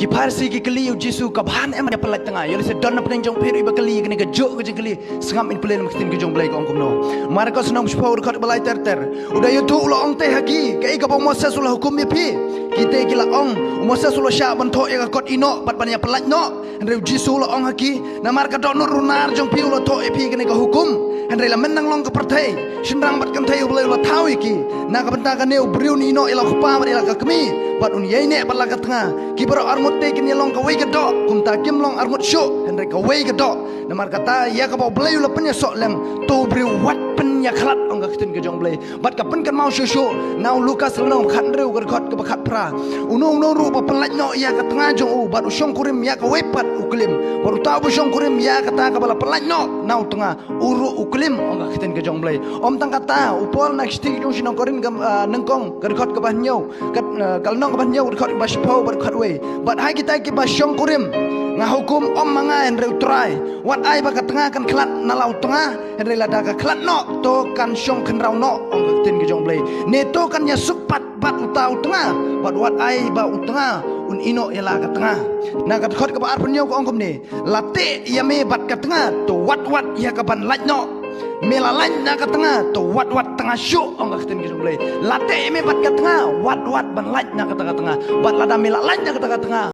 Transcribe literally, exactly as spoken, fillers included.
Ki Pharisi ki kylli ïa u Jisu, ka bha ne em ban ïa pynlait tnga? Ïoh lehse don na pdeng jong phi ruh ba kylli ïa kane ka juh ka jingkylli. Sngap, ngin pule na ka ktien ka jong U Blei ka ong kumno. Markos lynnong shiphew, dkhot ba lai ter ter. U da ïathuh, u la ong te ha ki, kaei kaba u Moses u la hukum ïa phi? Kita ki la ong, u Moses u la shah ban thoh ïa ka kot ïehnoh bad ban ïa pynlait noh. Hynrei u Jisu u la ong ha ki, namar ka dohnud runar jong phi u la thoh ïa phi kane ka hukum. Hynrei la mynta nang long ka pyrthei, shynrang bad kynthei U Blei u la thaw ïa ki. Na ka bynta kane u briew un ïehnoh ïa la u kpa bad ïa la ka kmie, bad un ïaineh bad la ka tnga. Ki baroh arngut te kin ïa long kawei ka doh, kumta kim long arngut shuh, hynrei kawei ka doh. Namar kata ïa kaba U Blei u la pynïasoh lem, to u briew wat pynïakhlad, ong ka ktien ka jong U Blei. Bad ka pynkynmaw shuh shuh na u Lukas lynnong khathynriew, ka dkhot kaba khatphra. Uno uno ruh ba pynlait noh ïa ka tnga jong u bad u shongkurim ïa kawei pat u klim. Bad uta uba shongkurim ïa kata kaba la pynlait noh na u tnga, u ruh u klim, ong ka ktien ka jong U Blei. Ym tang kata, u Paul na ka shithi jong u sha ki nong Korinth ka, ah, nyngkong, ka dkhot kaba hynñiew, ka, ah, ka lynnong kaba hynñiew, ka dkhot kaba shiphew bad khatwei. Bad ha kita kiba shongkurim, nga hukum ym ma nga hynrei U Trai. Wat ai ba ka tnga kan khlad na la u tnga, hynrei lada ka khlad noh, to kan shong khynraw noh, ong ka ktien ka jong U Blei. Ne to kan ïasuk pat bad uta u tnga, bad wat ai ba u tnga un ïehnoh ïa la ka tnga. Na ka dkhot kaba arphew hynñiew ka ong kumne, la teh ïa me bad ka tnga, to wat wat ïa ka ban lait noh. Me la lait na ka tnga, to wat wat tnga shuh, ong ka ktien ka jong U Blei. La teh ïa me bad ka tnga, wat wat ban lait na kata ka tnga. Bad lada me la lait na kata ka tnga,